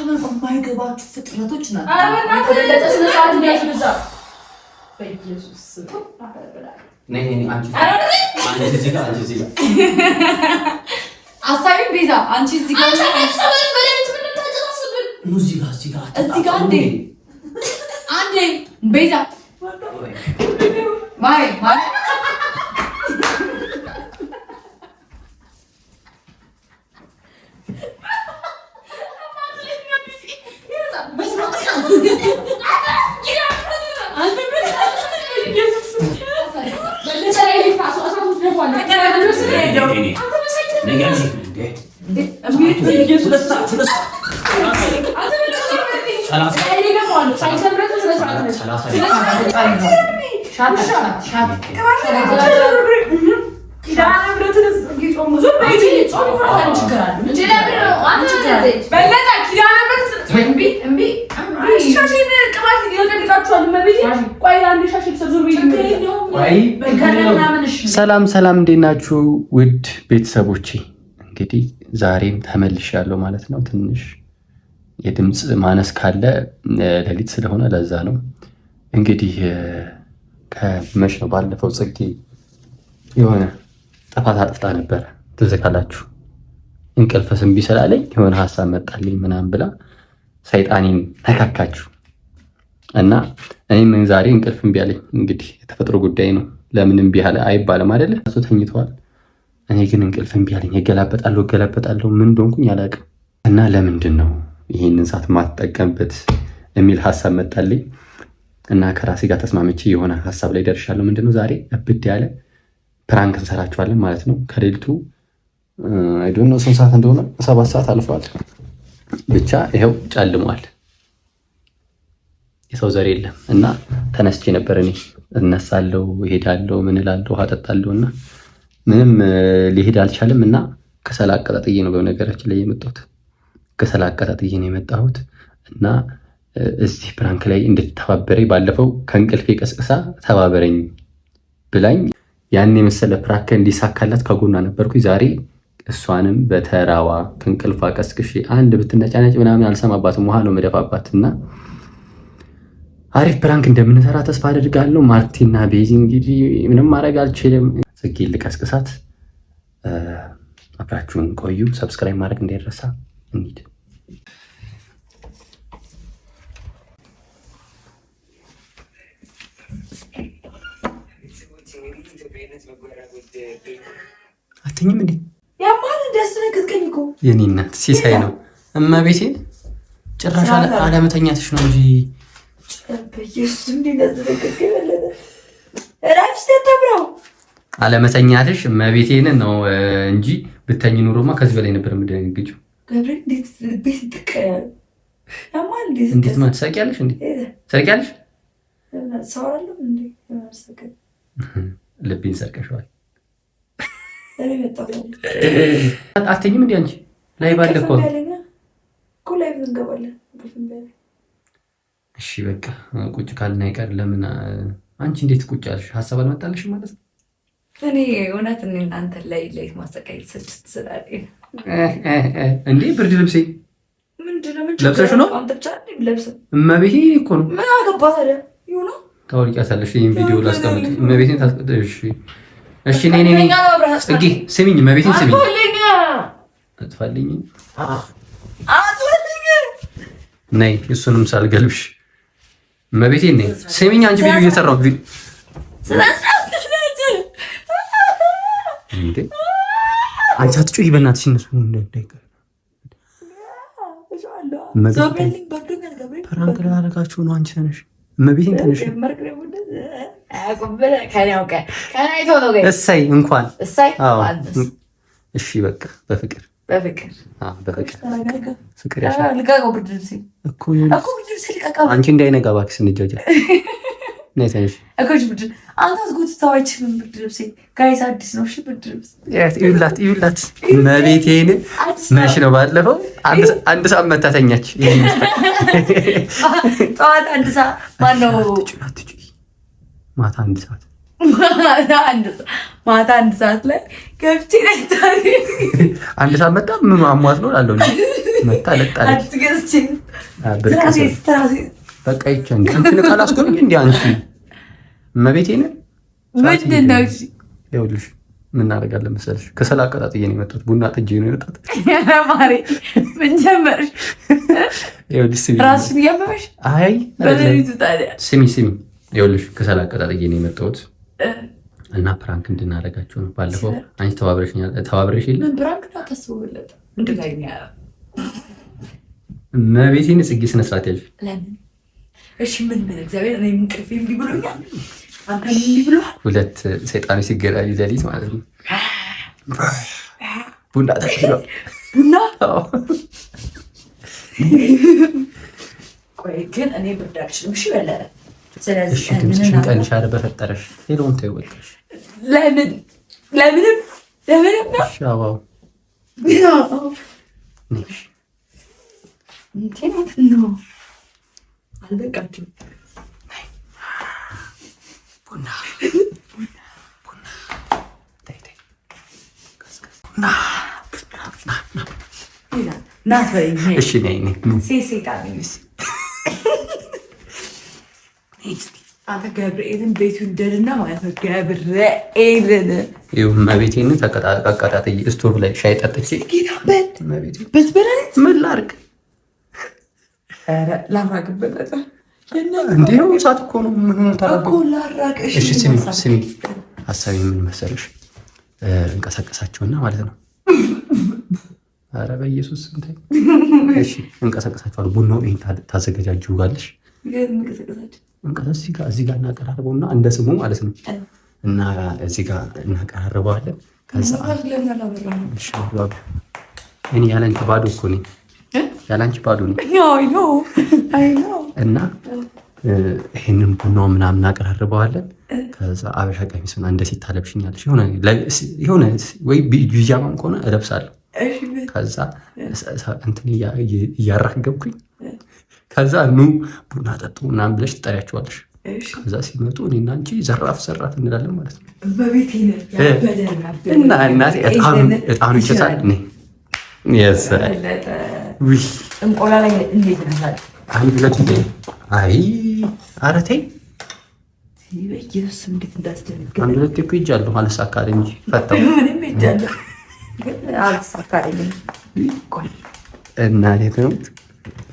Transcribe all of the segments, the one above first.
የማይገባችሁ ፍጥረቶች ናቸው። አሳቢን ቤዛ አንቺ እዚህ ጋር እዚህ ጋር አንዴ አንዴ ቤዛ ማይ ማይ ሰላም ሰላም፣ እንዴት ናችሁ ውድ ቤተሰቦቼ? እንግዲህ ዛሬም ተመልሻለሁ ማለት ነው። ትንሽ የድምፅ ማነስ ካለ ሌሊት ስለሆነ ለዛ ነው። እንግዲህ ከመሽ ነው ባለፈው ጽጌ የሆነ ጥፋት አጥፍታ ነበረ፣ ትዝ ካላችሁ እንቅልፍ እምቢ ስላለኝ የሆነ ሀሳብ መጣልኝ ምናምን ብላ ሰይጣኔን ነካካችሁ እና እኔም ዛሬ እንቅልፍ እምቢ አለኝ። እንግዲህ የተፈጥሮ ጉዳይ ነው። ለምን እምቢ አለ አይባልም አይደለ? እሱ ተኝተዋል። እኔ ግን እንቅልፍ እምቢ አለኝ። እገላበጣለሁ እገላበጣለሁ፣ ምን እንደሆንኩኝ አላውቅም። እና ለምንድን ነው ይህንን ሰዓት ማትጠቀምበት የሚል ሀሳብ መጣልኝ እና ከራሴ ጋር ተስማምቼ የሆነ ሀሳብ ላይ ደርሻለሁ። ምንድነው ዛሬ እብድ ያለ prank እንሰራችኋለን ማለት ነው። ከሌሊቱ I don't know ስንት ሰዓት እንደሆነ 7 ሰዓት አልፏል። ብቻ ይኸው ጨልሟል። የሰው ዘር የለም እና ተነስቼ ነበር እኔ እነሳለሁ፣ እሄዳለሁ፣ ምን እላለሁ፣ ውሃ እጠጣለሁ እና ምንም ሊሄድ አልቻለም እና ከሰል አቀጣጥዬ ነው በነገራችን ላይ የመጣሁት። ከሰል አቀጣጥዬ ነው የመጣሁት እና እዚህ prank ላይ እንድትተባበረኝ ባለፈው ከእንቅልፌ ቀስቅሳ ተባበረኝ ብላኝ ያን የመሰለ prank እንዲሳካላት ከጎኗ ነበርኩኝ። ዛሬ እሷንም በተራዋ ከእንቅልፏ ቀስቅሼ አንድ ብትነጫነጭ ምናምን አልሰማባትም፣ ውሃ ነው መደፋባት እና አሪፍ prank እንደምንሰራ ተስፋ አድርጋለሁ። ማርቲና ቤዚ እንግዲህ ምንም ማድረግ አልችልም። ጽጌ ልቀስቅሳት። አብራችሁን ቆዩ። Subscribe ማድረግ እንዳይረሳ። እንሂድ። አትኝም እንዴ? ያማን እንዳስደነገጥከኝ እኮ የኔ እናት ሲሳይ ነው። እመቤቴን ጭራሽ አለመተኛትሽ ነው እንጂ አለመተኛትሽ እመቤቴን ነው እንጂ ብተኝ ኑሮማ ከዚህ በላይ ነበር የምደነግጪው። እንዴት ማለት ትሰርቂያለሽ እንዴ? ትሰርቂያለሽ? ልቤን ሰርቀሽዋል። አትተኝም እንዴ አንቺ? ላይ ባለ እኮ እሺ በቃ ቁጭ ካልን አይቀር ለምን አንቺ እንዴት ቁጭ አልሽ? ሀሳብ አልመጣልሽም ማለት ነው? እኔ እውነት እኔ እናንተ ላይ ላይ ማሰቃየት ስልችት ስላለኝ እንዴ ብርድ ልብሴ ምንድነው? ምን ለብሰሽ ነው? እመቤቴ እኮ ነው። ምን አገባህ ታዲያ? ይሁን ታወልቂያታለሽ። ይሄን ቪዲዮ ላስቀምጥ። እመቤቴን ታስቀምጥ። እሺ እሺ። ነይ ነይ ነይ፣ ጽጌ ስሚኝ፣ እመቤቴን ስሚኝ። አጥፋልኝ፣ ነይ። እሱንም ሳልገልብሽ እመቤቴን ነይ፣ ስሚኝ። አንቺ ቪዲዮ እየሰራሁ እንዴ! አንቺ አትጩሂ በእናትሽ። እነሱ Prank ላደርጋችሁ ነው። አንቺ ተነሽ፣ እመቤቴን ተነሽ። እሰይ እንኳን እሺ፣ በቃ በፍቅር በፍቅር አንቺ እንዳይነጋ እባክሽ እንጃጃል። ነይ ተነሽ። አንተ አትጎትተው አይችልም። ብርድ ልብሴ guys አዲስ ነው። እሺ ብርድ ልብስ እዩላት፣ እዩላት። መቤቴን መሽ ነው። ባለፈው 1 ሰዓት መታ ተኛች። ጠዋት 1 ሰዓት ማነው? ማታ 1 ሰዓት ማታ 1 ሰዓት ላይ ገብቼ 1 ሰዓት መጣ። ምኑ አሟት ነው እላለሁ እንጂ መታ ለጣለች። በቃ ይቻ እንትን ካላስጎብኝ እንዲ አንቺ እመቤቴን ምንድን ነው? ይኸውልሽ ምን እናደርጋለን መሰለሽ፣ ከሰል አቀጣጥዬ ነው የመጣሁት። ቡና ጥጄ ነው የመጣሁት። ማሬ ምን ጀመርሽ? ራስሽን እያመመሽ? አይ ስሚ ስሚ፣ ይኸውልሽ ከሰል አቀጣጥዬ ነው የመጣሁት እና prank እንድናደርጋቸው ነው። ባለፈው አንቺ ተባብረሽ የለ ምን prank ነው ታስቡለት? እመቤቴን ጽጌ ስነ ስርዓት ያዥ። ለምን? እሺ ምን ምን እግዚአብሔር እኔ እንቅልፌ እምቢ ብሎኛል። አንተ እምቢ ብሎሃል። ሁለት ሰይጣኖች ሲገናኙ ሌሊት ማለት ነው። ቡና ተሽሎ ቡና። ቆይ ግን እኔ ብርድ አልችልም። እሺ በለጠ። ስለዚህ ድምፅሽን ቀንሽ። ኧረ በፈጠረሽ ሌላውን ተይው በቃ። ለምን ለምንም ለምንም ነው። እሺ አዎ ነው አልበቃችሁም። ቡና አንተ ገብርኤልን ቤቱ እንደልና ማለት ነው። ገብርኤልን እመቤቴን አቀጣጥዬ ስቶቭ ላይ ሻይ ጠጥቼ ምን ላድርግ? እንዲሁ እሳት እኮ ነው። ምን እሺ ስሚ ስሚ፣ ሀሳቢ ምን መሰለሽ? እንቀሳቀሳቸውና ማለት ነው። ኧረ በኢየሱስ እሺ፣ እንቀሳቀሳቸዋለሁ። ቡናው ይሄን ታዘገጃጅዋለሽ። እዚህ ጋር እናቀራርበውና እንደ ስሙ ማለት ነው። እና እዚህ ጋር እናቀራርበዋለን። ከዛ እኔ ያለንቺ ባዶ እኮ ነኝ፣ ያለንቺ ባዶ ነኝ። እና ይሄንን ቡናው ምናምን እናቀራርበዋለን። ከዛ አበሻ ቀሚስ ምናምን እንደ ሴት ታለብሽኛለሽ። የሆነ ወይ ቢጃማም ከሆነ እለብሳለሁ። ከዛ እንትን እያራገብኩኝ ከዛ ኑ ቡና ጠጡ ምናምን ብለሽ ትጠሪያቸዋለሽ። ከዛ ሲመጡ እኔና አንቺ ዘራፍ ዘራፍ እንላለን ማለት ነው። እና እናቴ እጣኑ ይጨሳል። አንድ ሁለት አይ ኧረ ተይ አንድ ሁለት እኮ ሄጃለሁ። አልሳካልኝ እንጂ ፈታው እና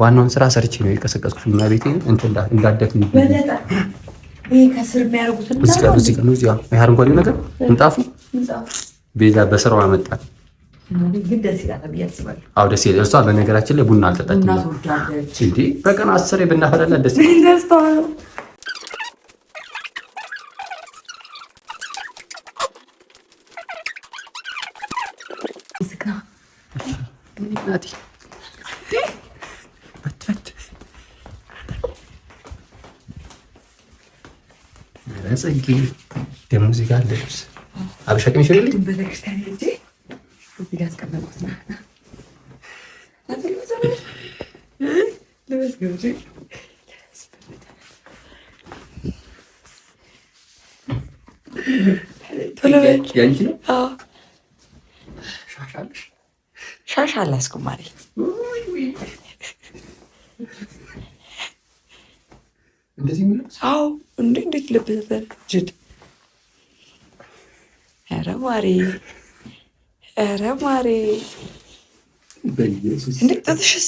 ዋናውን ስራ ሰርቼ ነው የቀሰቀስኩሽ። እና ቤቴ እንትን እንዳደክም አረንጓዴው ነገር ምንጣፉ ቤዛ በስራው አመጣት። አዎ ደስ ይላል። እሷ በነገራችን ላይ ቡና አልጠጣችም እንዴ? በቀን 10 ብናፈላላት ደስ ይላል። ጽጌ ደግሞ እዚህ ጋር ልብስ አበሻ ቀሚስ ይኸውልህ፣ ቤተክርስቲያን ሄጄ እዚህ ጋር አስቀመጥኩት። ያንቺ ነው። ሻሽ አላስኩም ማለት እንደዚህ የሚለው አዎ። እንዴ እንዴት ለበሰ ጅድ! ኧረ ማሬ፣ ኧረ ማሬ! እንዴ ጥጥሽስ!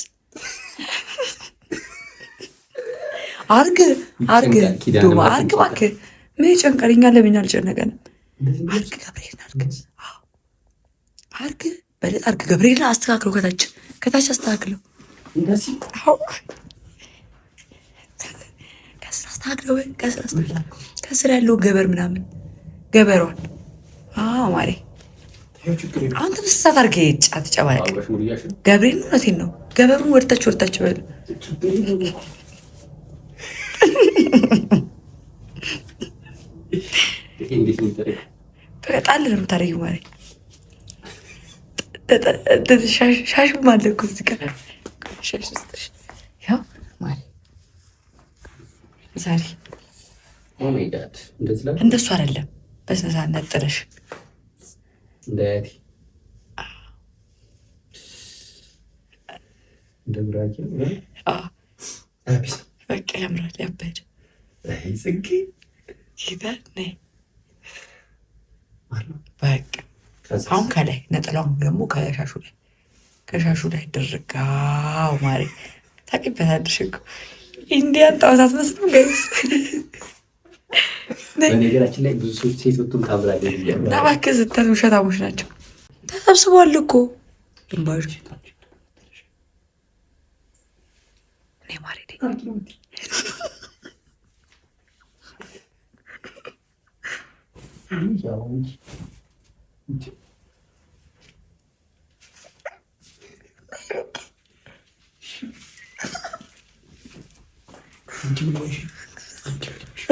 አርግ አርግ ዶማ አርግ እባክህ። ምን ይጨንቃል? እኛ ለምን አልጨነቀንም? አርግ ገብርኤልን አርግ አርግ በለጥ አርግ ገብርኤልን አስተካክለው፣ ከታች ከታች አስተካክለው። ከስር አስተካክለው፣ ከስር ያለው ገበር ምናምን ገበሯን። አዎ ማሬ፣ አሁን ተመሳሳት አድርገህ ጫት ጨማለቅ። ገብርኤልን እውነቴን ነው። ገበሩን ወደታች ወደታች በል። በቃ ጣል ነው የምታደርጊው ማሬ። ሻሽም አለ እኮ እዚህ ጋር ሻሽ ስጥሽ። ያው ማሬ ዛሬ እንደሱ አይደለም። በስነ ስርዓት ነጥለሽ እንደ አያቴ እንደ ጉራጌ በቃ ያምራል። ያበደ ጽጌ ጌታ ነይ በቃ አሁን ከላይ ነጠላውን ደግሞ ከሻሹ ላይ ከሻሹ ላይ ድርጋው ማሪ ታውቂበታለሽ እኮ Indian ጣዖት አትመስልም guys? በነገራችን ላይ ብዙ ሰዎች ሴት ብትሆን ታምራለች። እባክህ ስትል ውሸታሞች ናቸው። ተሰብስቧል እኮ ግንባሩ።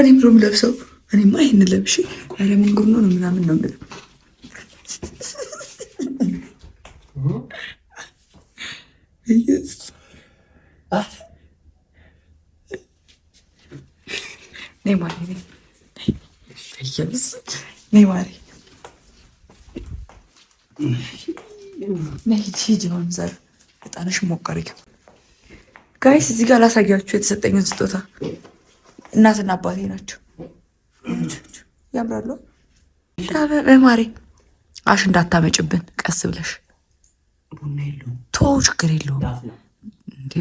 እኔ ብሎ ለብሰው እኔማ ይሄን ለብሼ ኧረ ምን ጉድ ነው ምናምን ነው የምለው። ነይ ማሬ ነይ ማሬ ነይ ሂጂ። አሁን ዛሬ ዕጣንሽ ሞቅ አድርጊው። Guys እዚህ ጋር ላሳያችሁ የተሰጠኝን ስጦታ እናትና አባቴ ናቸው። ያምራሉ። ማሬ ash እንዳታመጭብን ቀስ ብለሽ ቶ ችግር የለውም። እንዴ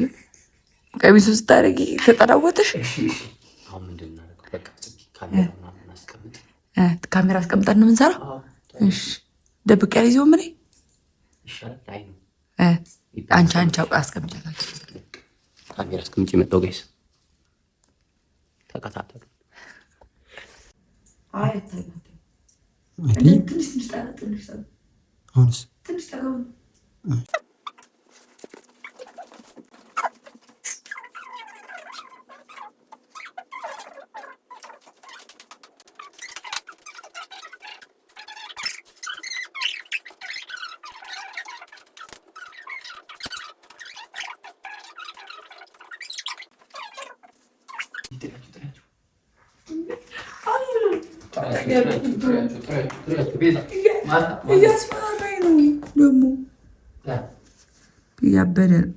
ቀሚሱ ስታደርጊ ተጠናወትሽ። ካሜራ አስቀምጠን ነው የምንሰራው። እሺ ደብቅ ያለ ይዘው ምን አንቺ አንቺ አስቀምጫታችሁ ካሜራ አስቀምጬ መጣሁ። Guys ተከታተሉ። አሁንስ እያስፈራራኝ ነው ደግሞ እያበደ ነው።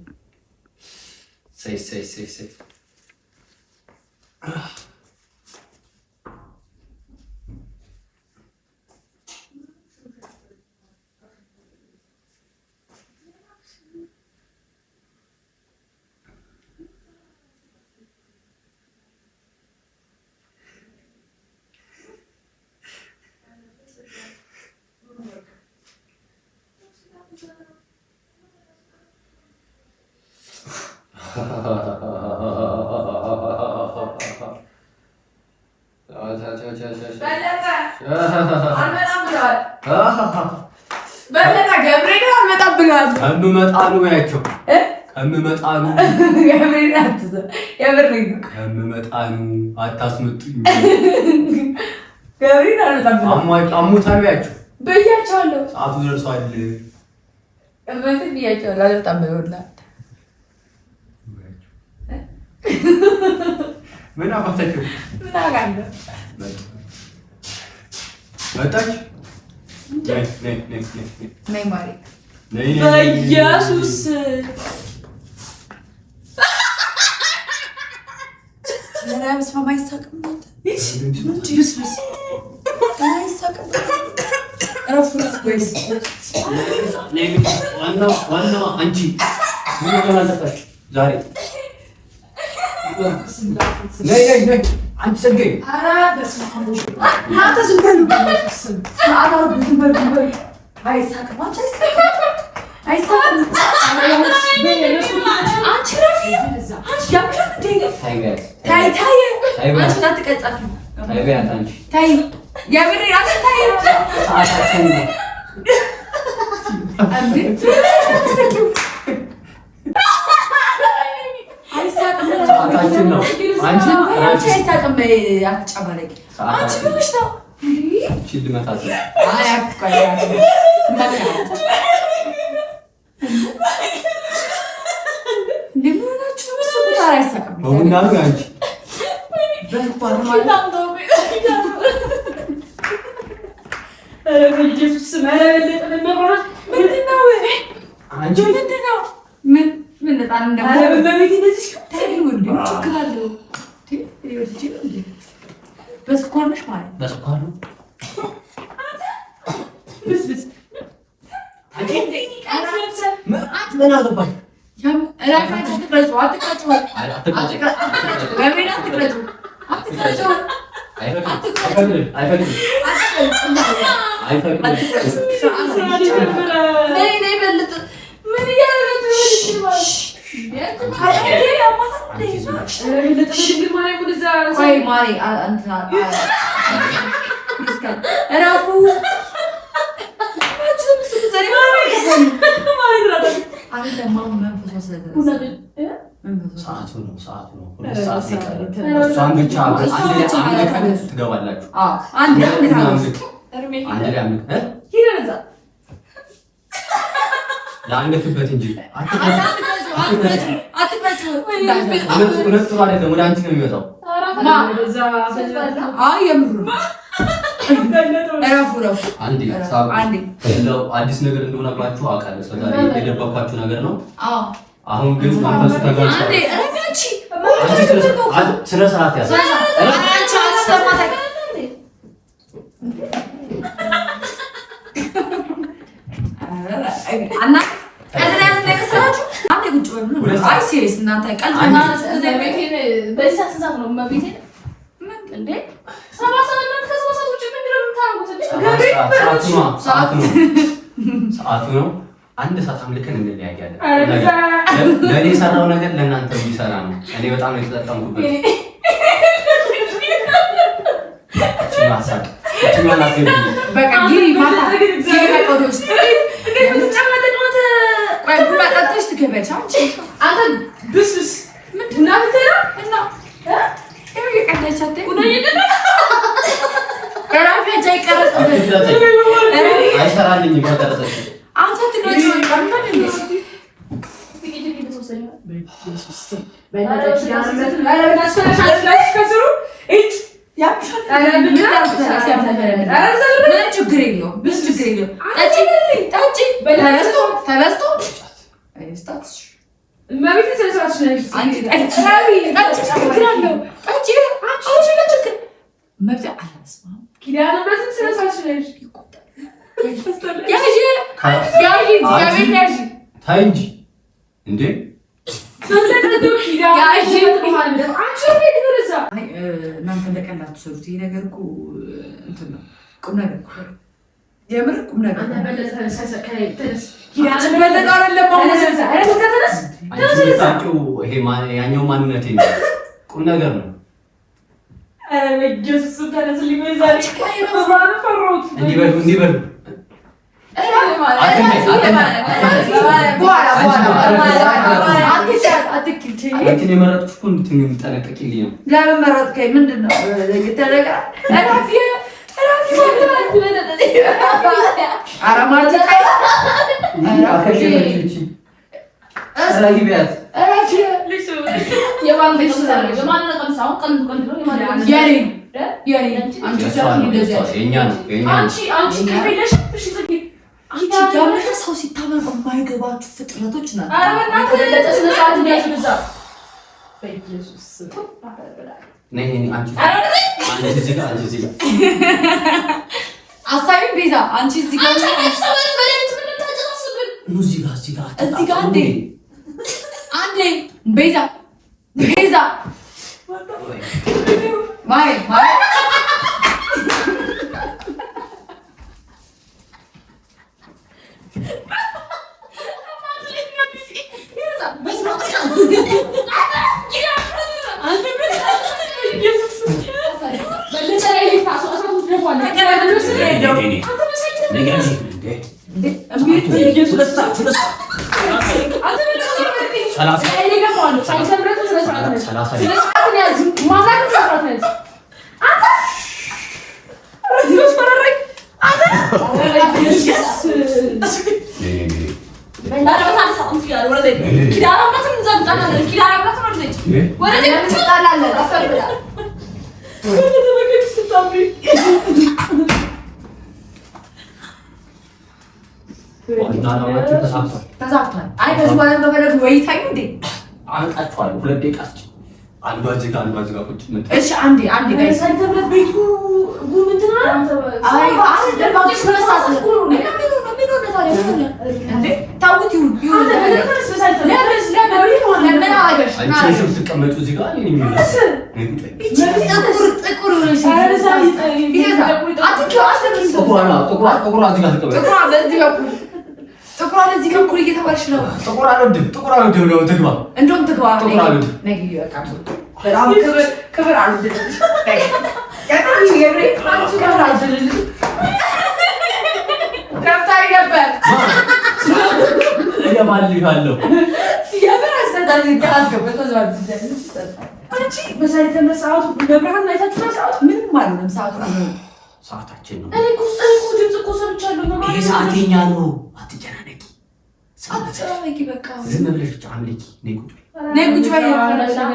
ከምመጣኑ ያቸው ከምመጣኑ ከምመጣኑ አታስመጡኝ። አሞታል ያቸው ብያቸዋለሁ። ሰዓቱ ደርሷል ብያቸዋለሁ። አልመጣም ብለውልሃል። ምን አባታቸው ምን አውቃለሁ። መጣች። ነይ ማሬ በኢየሱስ ዋናው አንቺ ዛሬ አንቺ ጸጋዬ በስኳር ነሽ ማለት በስኳር ነው። ምን አገባኝ? እረፉ። ሰዓቱ ነው፣ ሰዓቱ ነው። 2 ሰዓት ይቀራል። እሷን ብቻ አንድ ቀን ትገባላችሁ። አንድ ላይ ለአንገትበት እንጂ እውነት ጥሩ አይደለም። ወደ አንቺ ነው የሚወጣው። አዲስ ነገር እንደሆነባችሁ አውቃለሁ። እስከዛሬ የደበኳችሁ ነገር ነው። አሁን ግን መንፈሱ ተገልጿል። ስነ ስርዓት ያዘ። ሰዓቱ ነው። አንድ ሰዓት አምልከን እንለያያለን። ለእኔ የሰራው ነገር ለእናንተ የሚሰራ ነው። እኔ በጣም ነው የተጠቀምኩበት። አይሰራልኝም ከቀረጸች ምንም ችግር የለውም። ብዙ ችግር የለውም። ጠጪ ተበስቶ ታይ እንጂ እንዴ እናንተ እንደቀላል ትሰሩት። ይሄ ነገር እኮ እንትን ነው፣ ቁም ነገር የምር ቁም ነገር ያኛው ማንነቴ ቁም ነገር ነው። እንዲህ በሉ እንዲህ በሉ አንቺን የመረጥኩሽ እኮ እንድትጠነቀቂልኝ ነው። ለምን መረጥከኝ? ምንድን ነው? ሰው ሲታመም የማይገባችሁ ፍጥረቶች ናቸው። አሳቢ ቤዛ አንቺ እዚህ ጋር እዚህ ጋር አንዴ አንዴ ቤዛ ቤዛ ማይ ማይ ዋና ዓላማችን ተሳክቷል፣ ተሳክቷል። አይ ከዚህ በኋላ በፈለግ ወይ ታዩ እንዴ አመጣችኋለሁ። 2 ደቂቃ ስጭ። አንዷ እዚህ ጋር አንዷ እዚህ ጋር ቁጭ ምን እሺ፣ አንዴ አንዴ guys ቤቱ ጉምንትና አይ አይ ደባጭ መስራት ነው። ምን ምን ሆነ ታዲያ? እንዴ ታውት ይሁን ይሁን። ለምን አደረግሽ? አንቺ ነሽ የምትቀመጪው እዚህ ጋር እኔ ነኝ። ጥቁር ጥቁሯ በዚህ በኩል እየተባልሽ ነው። ጥቁር አልወድም፣ ጥቁር አልወድም ነው ትግባ፣ እንደውም ትግባ። ጥቁር አልወድም። በጣም ክብር አልወድም። ከፍታሪ ነበር። እገባልሻለሁ። አንቺ በሳይተነ ሰዓቱ መብርሃን አይታችሁ ሰዓቱ ምንም አልሆነም። ሰዓቱ ሰዓታችን ነው። እኔ እኮ ድምፅ እኮ ሰምቻለሁ። ይሄ ሰዓት የእኛ ነው። አትጨናነቂ፣ አትጨናነቂ። በቃ ዝም ብለሽ ብቻ አምልኪ። ነይ ቁጭ ነይ ቁጭ በይ።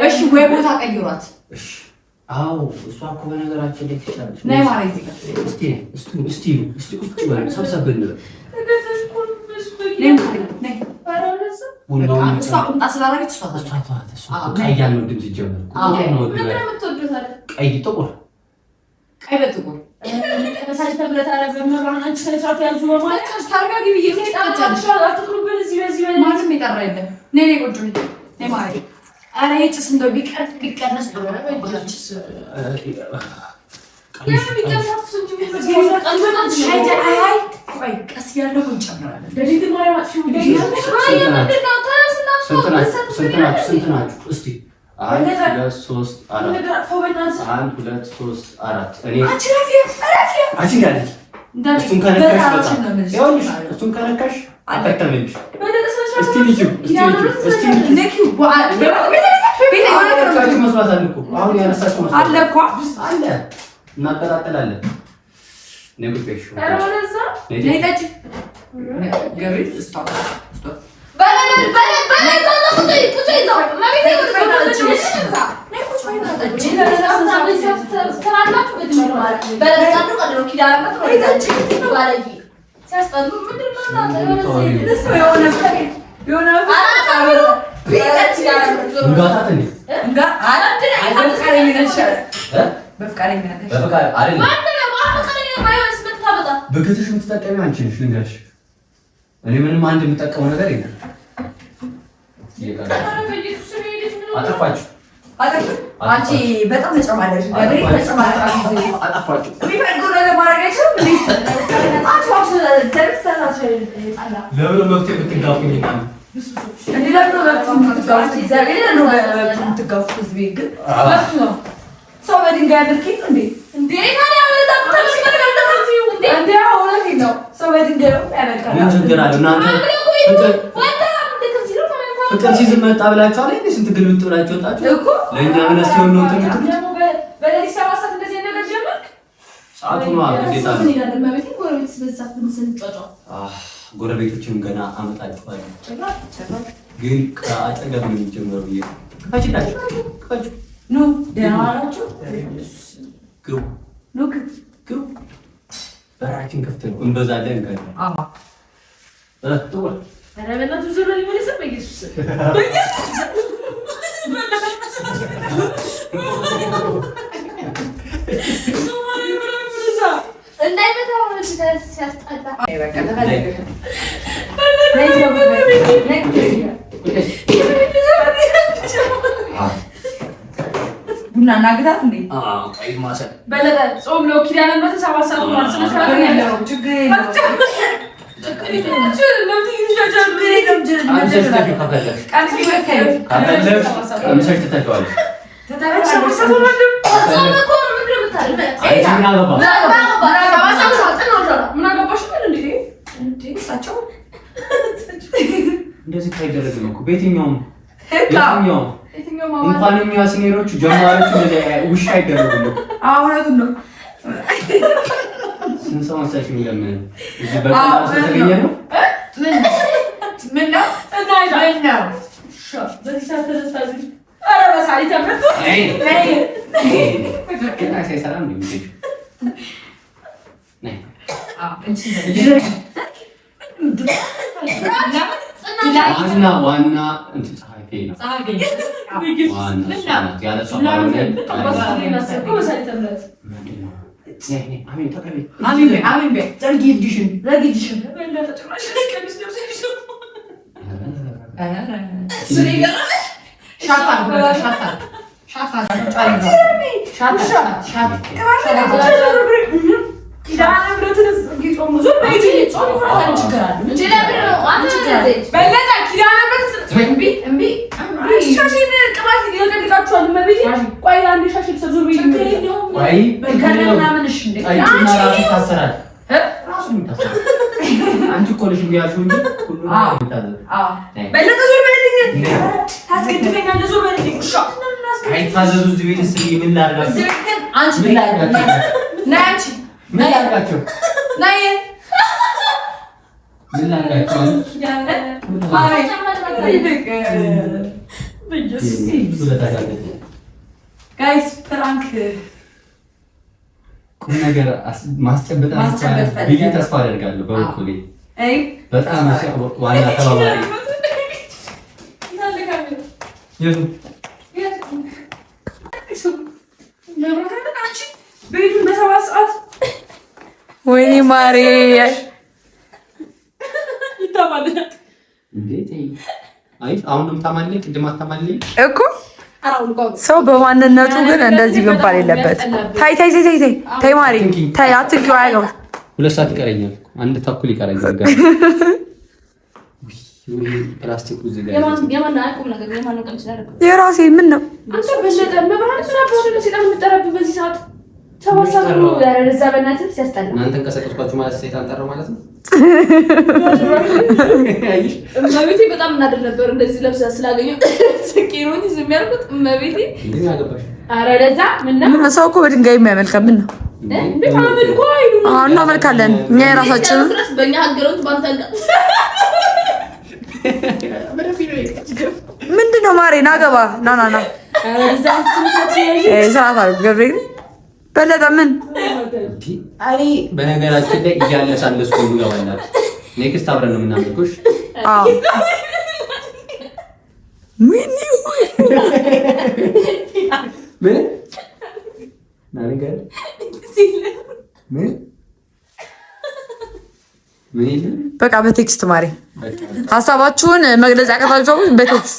እሺ ወይ ቦታ ቀይሯት። እሺ አዎ፣ እሷ እኮ በነገራችን ላይ ትችላለች። ነይ ማሬ፣ እዚህ ጋር እስቲ እስቲ እስቲ እስቲ ቁጭ በል፣ ሰብሰብ እንበል። እሷ ቁምጣ ስላደረገች እሷ ቀይ አልወድም ሲጀመር። ቀይ ጥቁር፣ ቀይ በጥቁር ማንም የጠራ የለም። ነይ ነይ ቁጭ በይ። ነይ ማሬ። ኧረ ይሄ ጭስ እንደው ቢቀነስ ጥሩ ነው። ቀስ እያለ እንጨምራለን። ስንት ናችሁ? እስቲ 1 2 3 4 1 2 3 4 እሱን ከነካሽ አታተምልሽ። እስቲ ንኪው፣ እስቲ ንኪው፣ መስሏት አለ እኮ አሁን ያነሳችው መስሏት አለ እኮ አለ። እናቀጣጥላለን። በግትሽ የምትጠቀሚው አንቺ ነሽ። ልንገርሽ፣ እኔ ምንም አንድ የምጠቀመው ነገር የለም። አጠፋችሁ። አንቺ በጣም ተጨማለሽ። አጠፋችሁ። የሚፈልገው ነገር ማድረግ አይችልም። ለምን መፍትሄ የምትጋፉኝ? እንዴ ለምን መብት የምትጋፉት? እግዚአብሔር ነው መብት የምትጋፉት። ህዝቤ ግን መብቱ ነው። ሰው በድንጋይ አድርጌ እንዴ እንዴ እንዴ እውነቴን ነው። ሰው በድንጋይ ነው ያመልካል። ምን ችግር አለው እናንተ? ፍቅር ሲዝም መጣ ብላችኋል እንዴ? ስንት ግልብጥ ብላችሁ ወጣችሁ እኮ ለእኛ ምን ሲሆን ነው እንትን የምትሉት? በሌሊት 7 ሰዓት እንደዚህ ነገር ጀመርክ? ሰዓቱ ነው ግዴታ ነው። ጎረቤቶችን ገና አመጣችኋለሁ፣ ግን ከአጠገብ ነው የሚጀምረው ብዬ ክፈችላችሁ። ክፈች። ኑ ደህና ዋላችሁ። ግቡ፣ ኑ ግቡ። በራችን ክፍት ነው። እንበዛለን ገና ጥቁር ኧረ በእናትህ ዞር በል ይመለስም። በኢየሱስ ቡና እናግታት እንዴ? በለጠ ጾም ነው። ኪዳነ ምሕረትን 7 ሰዓት ሆኗል። ስነ ስርዓት ያለው ችግር የለውም። እንደዚህ ካይደረግም እኮ በየትኛውም እንኳን እኛ ሲኒየሮቹ ጀማሪዎቹ ውሻ አይደረጉም እኮ። እውነቱን ነው። ስንት ሰው መሰለሽ የሚለምነን እዚህ በቀላሉ ስለተገኘ ነው። ምን ነው ምን ነው? ዋና እንትን ጸሐፊ ነው። አንቺ እኮ ነሽ የሚያልሽው እንጂ በለጠ ዞር በልልኝ፣ ታስገድፈኛለህ። ዞር በልልኝ። አይታዘዙ እዚህ ቤት ምን ላድርጋቸው? ምን ላድርጋቸው? ምን ላድርጋቸው? Guys prank ቁም ነገር ማስጨበጥ ብዬ ተስፋ አደርጋለሁ። በበኩሌ በጣም ዋና ተባባሪ ወይኔ ማሬ እኮ ሰው በማንነቱ ግን እንደዚህ መባል የለበት። ታይ ታይ ታይ ታይ ታይ ማሪ ታይ አትንኪው። አያገባም። 2 ሰዓት ይቀረኛል። 1:30 ይቀረኛል። የራሴ ምን ነው አንተ በለጠ መብራት ሰይጣን የምጠራብህ በዚህ ሰዓት 7 ሰዓት ነው። ያረዛ በእናትህ ሲያስጠላ። እናንተ እንቀሰቀስኳችሁ ማለት ሰይጣን ጠራው ማለት ነው። እመቤቴ በጣም እናደድ ነበር እንደዚህ ለብሳ ስላገኘሁ ስቄ ነው እንጂ ዝም ያልኩት። እመቤቴ ኧረ ለዛ ምን ሰው እኮ በድንጋይ የሚያመልከ ምን ነው እናመልካለን እኛ የራሳችንን ምንድን ነው ማሬ ና ገባ ና ና ና ስርዓት አድርጉ። ገብርኤል በለጠ ምን እኔ በነገራችን ላይ እያለሳለስኩ ነው። Next አብረን ነው የምናመልኩሽ። አዎ ምን ምን ምን በቃ በ text ማሬ ሀሳባችሁን መግለጽ ያቃታችሁ በ text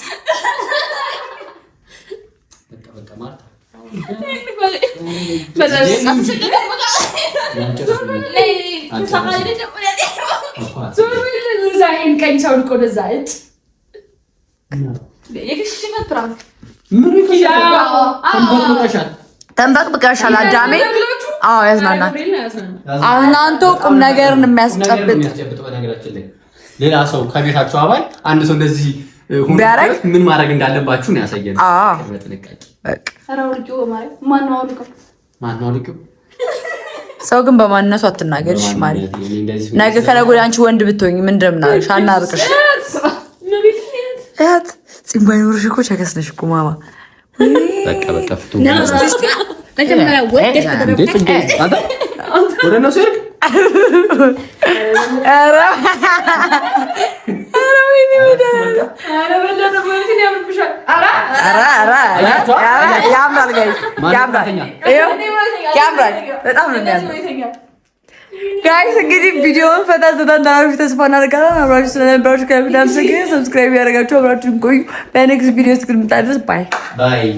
ተንበቅብቀሻል አዳሜ። አዎ ያዝናናል። አዝናንቶ ቁም ነገርን የሚያስጨብጥ ሌላ ሰው ከቤታችሁ አባል አንድ ሰው እንደዚህ ቢያረግ ምን ማድረግ እንዳለባችሁ ነው ያሳየን። በጥንቃቄ ሰው ግን በማንነቱ አትናገርሽ ማሪ። ነገ ከነገ ወዲያ አንቺ ወንድ ብትሆኝ ምን እንደምናደርግሽ አናርቅሽ። እያት ፂም ባይኖርሽ እኮ ቸከስ ነሽ እኮ ማማ። በቃ በቃ ፍቱ። ወደ እነሱ ሄድክ። ያምራል፣ guys ያምራል፣ በጣም ነው የሚያምረው። Guys እንግዲህ ቪዲዮውን ፈታ ዘና እንዳላችሁ ተስፋ እናደርጋለን። አብራችሁ ስለነበራችሁ ከልብ እናመሰግናለን። Subscribe ያደረጋችሁ አብራችሁን ቆዩ። በ next ቪዲዮ እስክንመጣ ድረስ bye Bye።